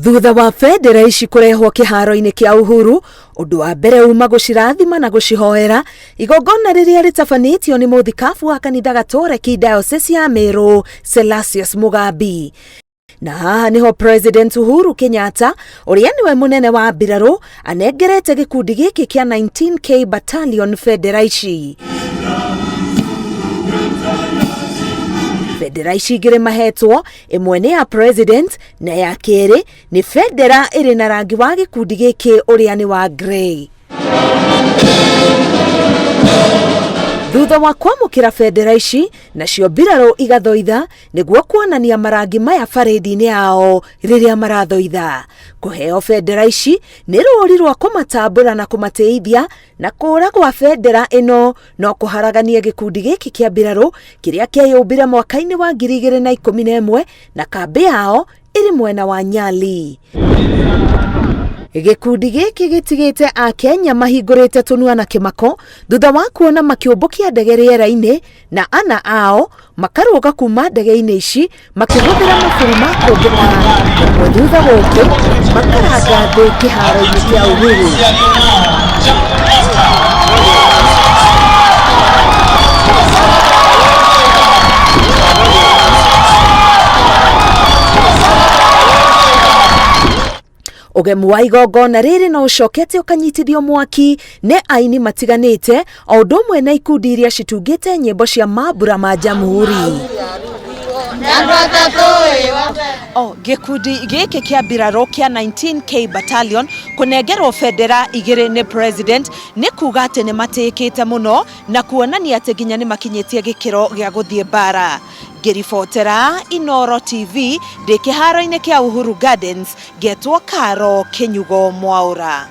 Thutha wa bendera ici kũrehwo kĩharo-inĩ kĩa Uhuru, ũndũ wa mbere uma gũcirathima na gũcihoera, igongona rĩrĩa rĩtabanĩtio nĩ mũthikabu wa kanitha Gatoreki Diocese ya Meru, Selasius Mugambi. Na haha nĩho President Uhuru Kenyatta ũrĩa nĩwe mũnene wa mbirarũ anengerete gĩkundi gĩkĩ kĩa 19K Battalion bendera ici. Bendera ici igĩrĩ mahetwo, ĩmwe nĩ ya President na ya kerĩ nĩ bendera ĩrĩ na rangi wa gĩkundi gĩkĩ ũrĩa nĩ wa grey. Thutha wa kwamũkĩra bendera ici, nacio mbirarũ igathoitha nĩguo kuonania marangi maya barĩndi-inĩ yao rĩrĩa marathoitha. Kũheo bendera ici nĩ rũri rwa kũmatambũra na kũmatĩithia, na kũra gwa bendera ĩno no kũharaganie gĩkundi gĩkĩ kĩa mbirarũ kĩrĩa kĩeyũmbire mwaka-inĩ wa 2011 na kambĩ yao ĩrĩ mwena wa Nyali. Gĩkundi gĩkĩ gĩtigĩte Akenya mahingũrĩte tũnua na kĩmako thutha wa kuona makĩũmbũkia ndege rĩera-inĩ na ana ao makarũga kuma ndege-inĩ ici makĩhũthĩra maburi ma kũmbũka nakuo thutha wa ũngĩ makaranga thĩ kĩharo-inĩ kĩa Uhuru. Ũgemu wa igongona rĩrĩ no ũcokete ũkanyitithio mwaki nĩ aini matiganĩte o ũndũ ũmwe na ikundi iria citungĩte nyĩmbo cia mambura ma jamhuri. O, gĩkundi gĩkĩ kĩa mbirarũ kĩa 19K Battalion kũnengerwo bendera igĩrĩ nĩ president nĩ kuga atĩ nĩ matĩĩkĩte mũno na kuonania atĩ nginya nĩ makinyĩtie gĩkĩro gĩa gũthiĩ mbara. Ngĩribotera Inooro TV ndĩ kĩharo-inĩ kĩa Uhuru Gardens, ngetwo Karo Kĩnyugo Mwaũra.